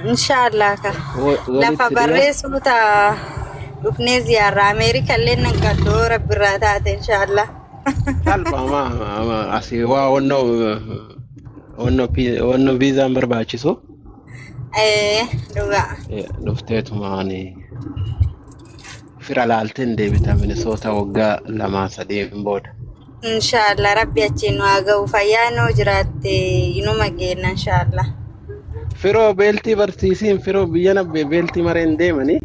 Inshaallah ka. Lafa Walitti dhiyaa. Barreessuu ta'a dhufnee ziyaarra Ameerika illee nan qaddoo rabbirraa taate inshaallah. Salphama asii waa wannoo wannoo viizaan barbaachisu. Ee, dhugaa. Dhufteetumaan fira laalteen deebita Minisoota waggaa 2-3 booda. Inshaallah rabbi achiin nu haa ga'u, fayyaa nuu jiraatte inuma geenna inshaallah. Firoo beeltii barsiisiin, firoo biyya nabbee beeltii mareen deemanii.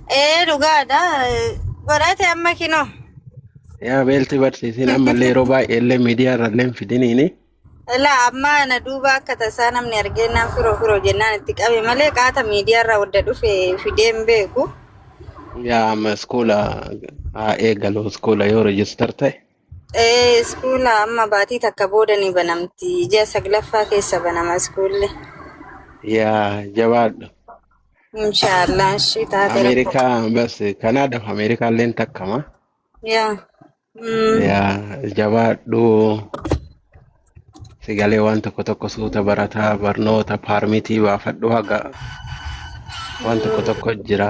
Ee, dhugaadha. Godhate amma kinoo. Yaa beeltii barsiisiin, ammallee yeroo baay'ee illee miidiyaa irra illee hin fidiniini. Laa, amma na duuba akka tasaa namni argennaan firoo firoo jennaan itti qabe malee qaata miidiyaa irraa wadda dhufe fidee hin beeku. Yaa, amma iskuula haa eegalu, iskuula yoo register ta'e. Ee, iskuula amma baatii takka booda ni banamti. Ji'a saglaffaa keessa banama iskuulli. Yaa, jabaadhu. Inshaallah ishii taate rakkoo. Ameerikaa bas, Kanaadaaf Ameerikaa illee takkama. Yaa. Yaa, jabaadhu. Sigalee waan tokko tokko suuta barataa, barnoota permitii baafadhu, haga waan tokko tokko jira.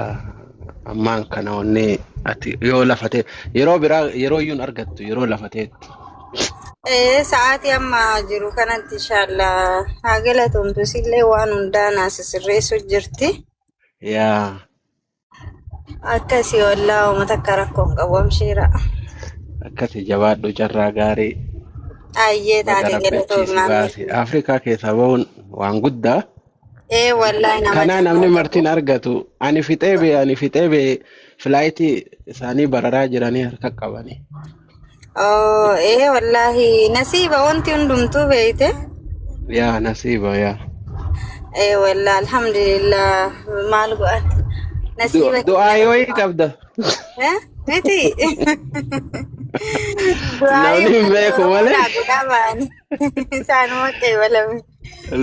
Ammaan kana wanni ati yoo lafa ta'e yeroo biraa yeroo iyyuu hin argattu yeroo lafa ta'etti. Ee, sa'aatii amma jiru kanatti inshaallah haa galatoomtu, sillee waan hundaa naas sirreessu jirti. Yaa. Akkasii wallaa uummata akka rakkoo hin qabu amshiira. Akkasi, jabaadhu, carraa gaarii. Ayyee, Baga taate rabbi achii galatoomi si maamee. baase. Afrikaa keessaa bahuun waan guddaa. Ee wallaahi, nama Kanaa namni carraa martiin qabu. argatu. Ani fixee bee flightii isaanii bararaa jiranii harka qabanii. Oh, ee wallaahi, nasiiba wanti hundumtuu beeyte. Yaa, nasiiba yaa. Ee wallaahi, alhamdulillah, maal godhan. Nasiiba Du'aa keenya. yoo qabda. Eh? Miti. Du'aa Namni hin beeku malee. Oromoodhaa godhaa ba'anii. Isaanuma qeebalame.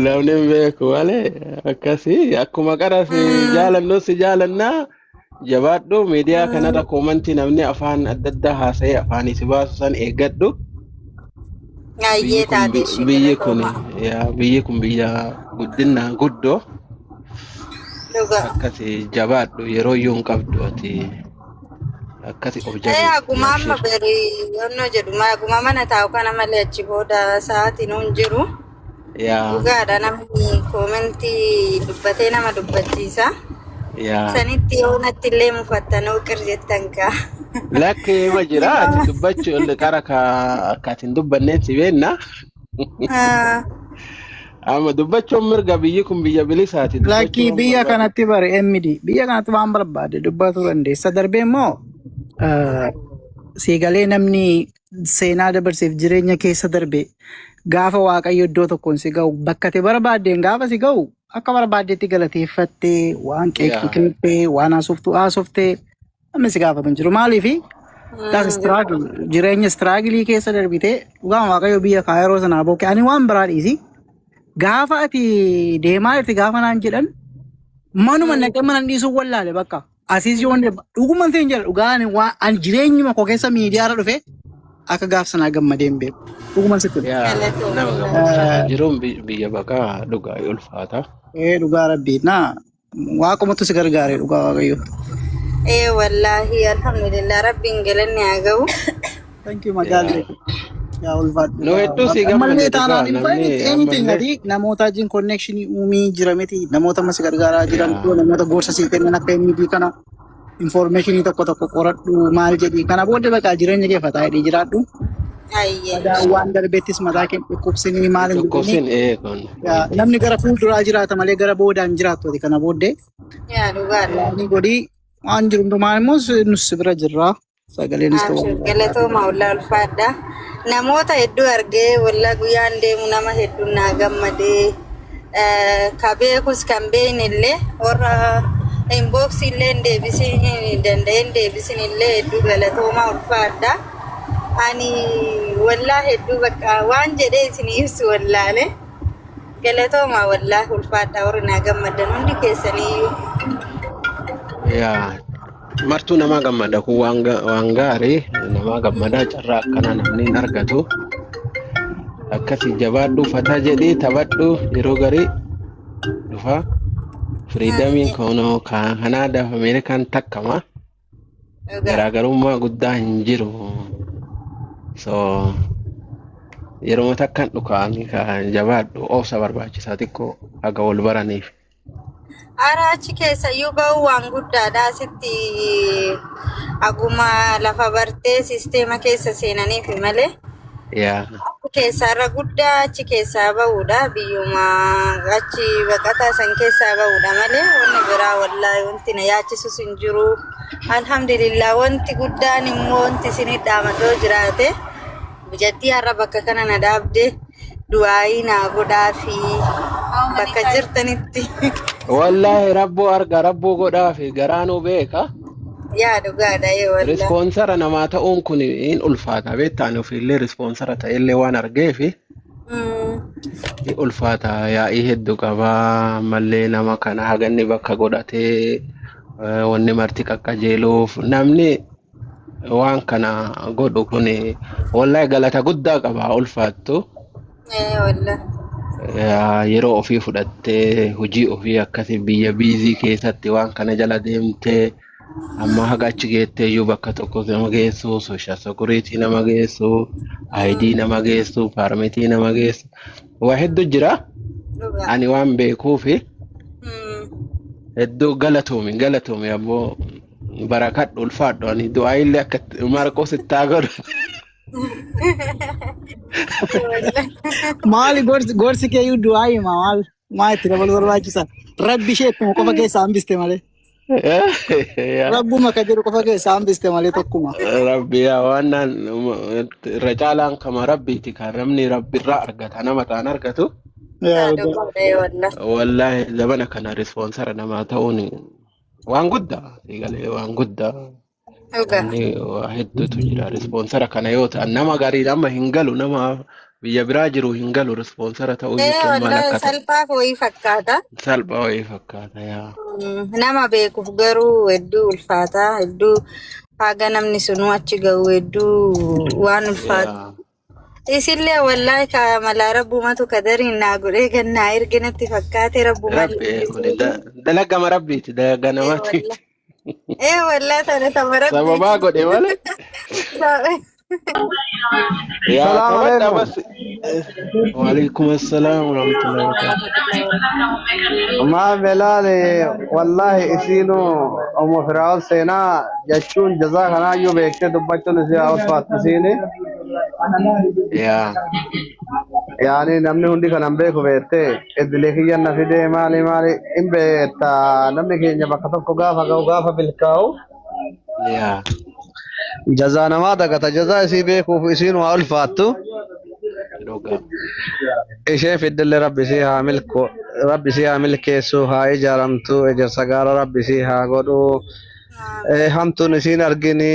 Namni hin beeku malee akkasii akkuma qara si jaalannu si jaalannaa, jabaadhu. Miidiyaa kanarra commentii namni afaan adda addaa haasa'ee afaanii si baasu san eeggadhu. Biyyi Ayyee kun taate ishee biyyi kun galatooma. yaa, biyyi kun biyya guddinaa guddoo. Dhugaa. Akkasi, jabaadhu, yeroo iyyuu hin qabdu ati, akkasi of Ee, jabeessi. haguma amma Abshir. beri yonnoo jedhu haguma mana taa'u kana malee achi booda sa'aatiin hin jiru. Yaa. Dhugaadha, namni commentii dubbatee nama dubbachiisa. Yaa. Sanitti yoo natti illee mufattanuu qir jettan kaa. Lakki, ima jira, ati dubbachuu qara ka akka ati hin dubbanneen si beenna. Ah, Amma dubbachuun mirga, biyyi kun biyya bilisaati. Dubbachuu Lakkii, waan biyya barbaadu. kanatti bare MD biyya kanatti waan barbaade dubbatu dandeessa. Darbee immoo siigalee namni seenaa dabarseef jireenya keessa darbe gaafa Waaqayyo iddoo tokkoon si ga'u, bakka ati barbaaddeen gaafa si ga'u, akka barbaaddetti galateeffattee, waan qeeqxu qeeqxee, waan haasoftu haasoftee, namni si gaafatu hin jiru. Maaliifi that's struggle, jireenya struggle keessa darbitee dhugaan Waaqayyo biyya kaayeroo sanaa booke. Ani waan biraa dhiisi, gaafa ati deemaa jirti gaafa naan jedhan, manuma naqee mana dhiisuu wallaale. Bakka asiis yoo dhuguman siin jedha, dhugaan waan ani jireenyuma koo keessa miidiyaarra dhufe akka gaaf sanaa gammadee hin beeku. Dhuguman sitti hima. Yaa, nama gammachiisa. Jiruun biyya baqaa dhugaa ulfaata. Ee, dhugaa rabbii naa waaqumatu si gargaare, dhugaa Waaqayyo. Ee wallaahi, alhamdulillah, rabbiin galanni haa ga'u. Thank you, magaalli. Yaa, ulfaadhu. Nu hedduu si gammade. Ammallee Dhugaa taanaan hin namni fayyadu anything, ammallee ati namoota wajjin connection uumii jira miti, namoota amma si gargaaraa jiran, namoota gorsa sii kennan akka MD kana, information tokko tokko qoradhu, maal jedhi, kana booda bakka jireenya kee fataa jedhii jiraadhu. Ayyee. Badaa waan darbettis mataa kee dhukkubsinii maal hin jedhini. Dhukkubsin ee kun. Yaa, namni gara fuulduraa jiraata malee gara boodaan jiraattu ati kana booddee. Yaa, dhugaadha. Ni godhii, waan jiru hundumaa immoo nus si bira jirra. Sagaleenis ta'uu Abshir, galatooma, wallaa ulfaadha. Namoota hedduu argee wallaa guyyaan deemu nama hedduu naa gammadee, ka beekus kan beekne illee, warra inboxii illee hin deebisin danda'ee hin deebisin illee, hedduu galatooma, ulfaadha. Ani wallaa hedduu bakka waan jedhee isin ibsu wallaale. Galatooma, wallaa ulfaadha, warri naa gammadan hundi keessaniyyuu. Yaa, martuu namaa gammada, kun waan gaarii, namaa gammada, carraa akkanaa namni hin argatu. Akkasi, jabaadhu, fataa jedhii taphadhu, yeroo garii dhufa. Freedomiin kunoo Kanaadaa fi Ameerikaan takkama. Dhugaa. Garaagarummaa guddaa hin jiru. So yeroo takkan dhukaanii kan jabaadhu obsa barbaachisaa xiqqoo haga wal baraniif. Ara achi keessayyuu ba'uu waan guddaadha. Asitti aguma lafa bartee sisteema keessa seenaniif malee. Yaa. Achi keessaa irra guddaa achi keessaa ba'uudha. Biyyuma achi baqataa san keessaa ba'uudha malee wanni biraa wallaahi wanti na yaachisus hin jiru. Alhamdulillah, wanti guddaan immoo wanti isin dhaamadhoo jiraate bijattii har'a bakka kana na dhaabde du'aayii naa godhaa fi bakka jirtanitti. Wallaahi rabboo arga, rabboo godhaa fi garaanuu beeka. Yaa, dhugaadha ee wallaahi. Sponsor namaa ta'uun kun hin ulfaata, beektaan ofiillee sponsor ta'ellee waan argeefi hin ulfaata, yaa'ii hedduu qabaa ammallee nama kana haganni bakka godhatee wanni marti qaqqajeeluuf namni waan kana godhu kun wallaahi galata guddaa qaba, ulfaattu. Ee wallaahi. Yaa, yeroo ofii fudhattee hojii ofii akkasii biyya busy keessatti waan kana jala deemtee amma haga achi geettee iyyuu bakka tokko nama geessu, social security nama geessu, ID nama geessu, permit nama geessu, waa hedduu jira. Dhugaa. Ani waan beekuufi hedduu galatoomi, galatoomi abboo, barakadhu, ulfaadhu. Ani du'aa illee akka Marqos itti haa godhu. Wallaahi. Maali gorsi keeyyuu du'aa hima, maal maa itti dabaluu barbaachisa? Rabbi ishee ittuma qofa keessaa hambiste malee. Yaa. Rabbuma ka jedhu qofa keessaa hambiste malee tokkuma. Rabbi yaa waan naan irra caalaan kama rabbiiti, kan namni rabbirraa argata nama ta'an argatu. Yaa Yaa, dhugaa. dhugaadha ee wallaahi. Wallaahi zamana kana sponsor namaa ta'uun waan guddaa, galee waan guddaa. Dhugaa. Wanni waa hedduutu jira. Sponsor kana yoo ta'an nama gariin amma hin galu, nama biyya biraa jiru hin galu sponsor ta'uu Ee jechuun maal wallaahi akka ta'e. Salphaa wayii fakkaata. Salphaa wayii fakkaata yaa. Nama beekuuf garuu hedduu ulfaata. Hedduu haga namni sunuu achi ga'u hedduu waan ulfaatu. Yaa. Isillee wallaahi ka malaa rabbumatu kadariin naa godhee gannaa erge natti fakkaate rabbumaan. Rabbi kun dalagama rabbiiti, dalaga Ee namaati. wallaahi. Ee wallaahi, tana tama Sababaa rabbiiti. godhe malee. Yaa Salaam taphadha alaikum. bas. Waalaikum assalaam warahmatullahi wabarakatuh. Ma belaale, wallahi isiinu Omo Firaa'ol seenaa jechuun jazaa kanaayyuu beektee dubbachuun isii haa ulfaattu isiini. Yaa. Yaani namni hundi kanan beeku beektee idilee kiyyan na fidee maali maali hin beekta, namni keenya bakka tokko gaafa ga'u, gaafa milkaa'u Yaa. jazaa namaa dagata, jazaa isii beekuuf isiin waa ulfaattu. Dhugaa. Ishee fiddillee rabbi isii haa milku, rabbi isii haa milkeessu, haa ijaaramtu, ejersa gaara rabbi isii haa godhu. Hamtuun isiin argini,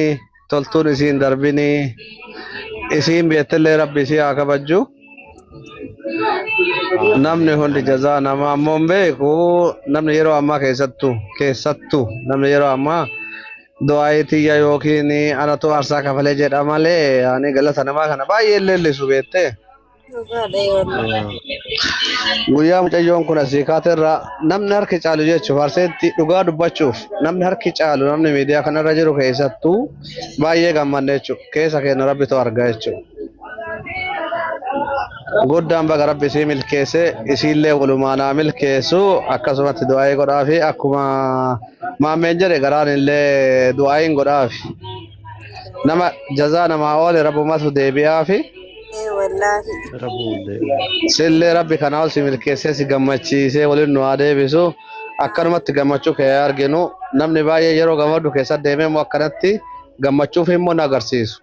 toltuun isiin darbini, isiin beektillee rabbi isii haa kabajju. Namni hundi jazaa namaa ammoo hin beeku. Namni yeroo ammaa keessattuu namni yeroo ammaa du'aayii tiyya yookiin anatu aarsaa kafalee jedha malee ani galata namaa kana baay'ee leellisu beektee. Dhugaadha ee wallaahi. Yaa. Guyyaa mucayyoon kun asii kaaterraa namni harki caalu jechuuf Arseetti dhugaa dubbachuuf namni harki caalu, namni miidiyaa kanarra jiru keessattuu baay'ee gammanne jechuudha. Keessa keenya rabbitu arga jechuudha. Guddaan baga rabbi isii milkeesse, isiillee walumaa naa milkeessu, akkasumatti du'aayii godhaafi, akkuma maammeen jedhe garaan illee du'aayiin godhaafi. Nama jazaa namaa oole rabbumatu deebi'aafi. Ee wallaahi. Rabbuun deebi'a. Sillee rabbi kanaa ol si milkeessee si gammachiisee waliin nu haa deebisu. Akkanumatti gammachuu kee arginu, namni baay'ee yeroo gammadu keessa deemee immoo akkanatti gammachuuf immoo nu agarsiisu.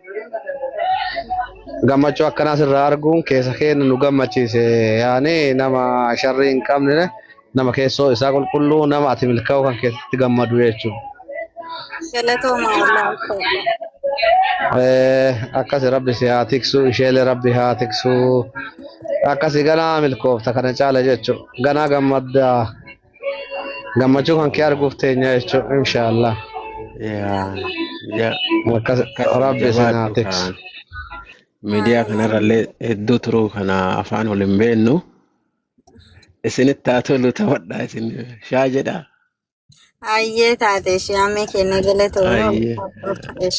Gammachuu akkanaas irraa arguun keessa keenya nu gammachiise. Yaani nama sharrii hin qabne, nama keessoo isaa qulqulluu, nama ati milkaa'u kan keessatti gammadu jechuudha. Galatooma wallaahi. Akkasi rabbi si haa tiksu, isheellee rabbi haa tiksu. Akkasi ganaa milkoofta kana caala jechuudha. Ganaa gammaddaa. Gammachuu kan kee arguuf teenya jechuudha inshaallah. Yaa. Yaa. Akkas Akkasi rabbi isin haa jabaadhu tiksu. kaan. Miidiyaa kanarrallee hedduu turuu kana afaan wal hin beeknu. Isinitti haa tolu taphadhaa isin shaa jedhaa. Ayyee taate ishee ammee kenna galatoomuu. Ayyee.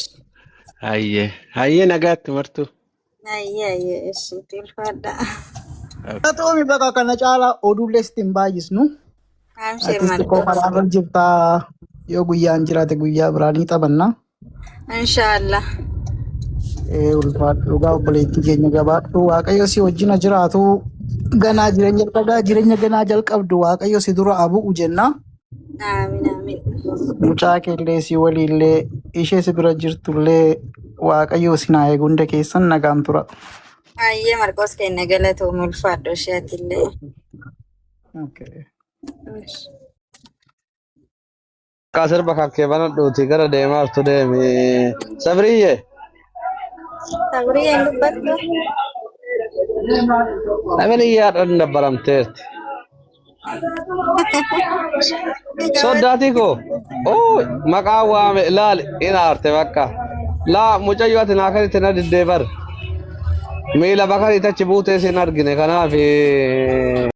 Ayyee. Ayyee nagaatti martuu. Ayyee ayyee ishiitti ulfaadha. Galatoomi bakka kana caalaa oduullee sitti hin baay'isnu. Amshir Atis xiqqoo Marqos. karaarra jirtaa yoo guyyaan jiraate guyyaa biraa ni taphanna. Inshaallah. Ee ulfaadhu dhugaa obboleettii keenya gabaadhu waaqayyo si wajjin haa jiraatu ganaa jireenya jalqabdaa jireenya ganaa jalqabdu waaqayyo si dura haa bu'u jenna. Aamin aamin. Mucaa keellee si waliillee ishee si bira jirtullee waaqayyo si haa eegu hunda keessan nagaan tura. Ayyee Marqos kenna galatoomuu ulfaadhu isheetillee. Okay. Akka sirba kan kee banadhuuti gara deemaa jirtu deemi. Sabriyyee. Sabrii hin dubbattu? Sabriyyee haadha dabbaramteerti. Soddaatii koo. Oo maqaa waame ilaali in aarte bakka. Laa mucayyoo ati naa kanitti na diddee bar. Miila bakka achi buutee sin argine kanaaf.